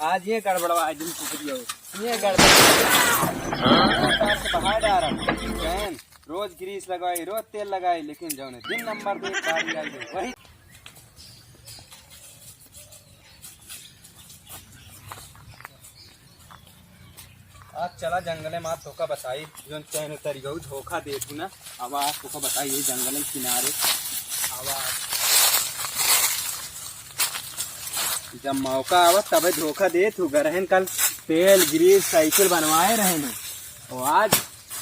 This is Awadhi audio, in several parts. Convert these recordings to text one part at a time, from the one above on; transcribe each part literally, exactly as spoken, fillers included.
आज ये गड़बड़वा, आज दिन कुकरियो, ये गड़बड़वा। बाहर डारा। चैन, रोज ग्रीस लगाई, रोज तेल लगाई, लेकिन जौने दिन नंबर देख बारी आई है, वही। आज चला जंगले मा, तोका बताई, जौन चैन उतरी गऊ, धोखा देतू ना। अब आज तोका बताई, ये जंगल के किनारे। अब आज जब मौका आवा, तबे धोखा देतू। गरहन कल तेल, ग्रीस, साइकिल बनवाए रहेन। और आज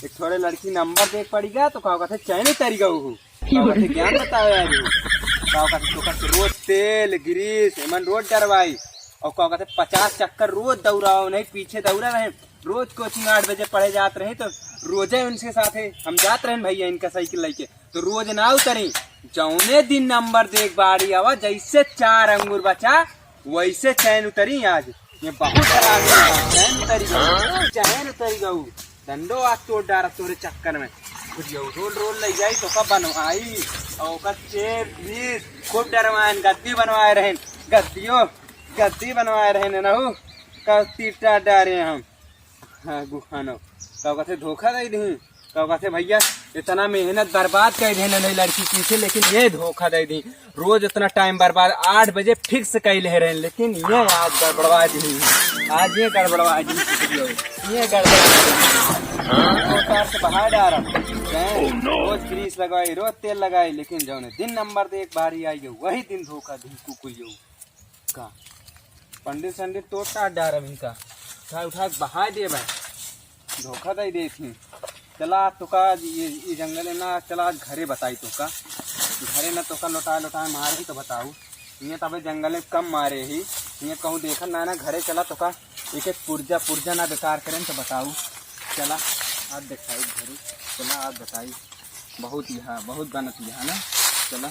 एक थोड़े लड़की नंबर देख पड़ी गया, तो का कहते, चैन उतरी गऊ हूँ। का कहते, ज्ञान बताओ यार। का कहते, तो कहते, रोज तेल, ग्रीस, एमन रोज डरवाई। और का कहते, पचास चक्कर रोज दौड़ाओ, नहीं पीछे दौड़ा रहे। रोज कोचिंग आठ बजे पढ़े जात रहे, तो रोजे उनके साथे हम जात रहे भैया, इनका साइकिल लेके, तो रोज ना उतरी। जौने दिन नंबर देख बारी आवा, जैसे चार अंगूर बचा, वैसे चैन उतरी। आज ये बहुत खराब है, चैन उतरी गऊ, चैन उतरी गऊ। डंडो आज तोड़ डारा तोरे चक्कर में। कुछ यू रोल रोल ले जाई, तो का बनवाई, और ओकर चेप ग्रीस खूब डरवाएन, गद्दी बनवाए रहेन, गद्दियो, गद्दी बनवाए रहेन, नहू का तीटा डारे हम। हाँ, गुहानो। का कहते धोखा दे दी। का कहते भैया, इतना मेहनत बर्बाद कर देने नहीं लड़की पीछे, लेकिन ये धोखा दे दी। रोज इतना टाइम बर्बाद, आठ बजे फिक्स कैले रहे, लेकिन ये आज गड़बड़वा दी। आज ये गड़बड़वा दी, ये गड़बड़वा दी। दो चार से बाहर डारा। हैं? रोज ग्रीस लगाई, रोज तेल लगाई, लेकिन जौने दिन नंबर देख बारी आई है, वही दिन धोखा दी कुकुरियो। का पंडित संडित तोड़ ताड़ डारब इनका, उठा उठा के बहाय देब भाई, धोखा दे देत ही। चला आज तोका ये, ये जंगल है ना, चला आज घरे बताई तोका, घरे ना तोका लौटाए लौटाए मारे ही तो बताऊ। इहाँ तबे जंगल में कम मारे ही, इहाँ कहूँ देखत ना ना, घरे चला तोका एक एक पुर्जा पुर्जा ना बेकार करें तो बताऊ। चला आज देखाई घरे, चला आज बताई। बहुत यहाँ, बहुत बनत यहाँ ना। चला,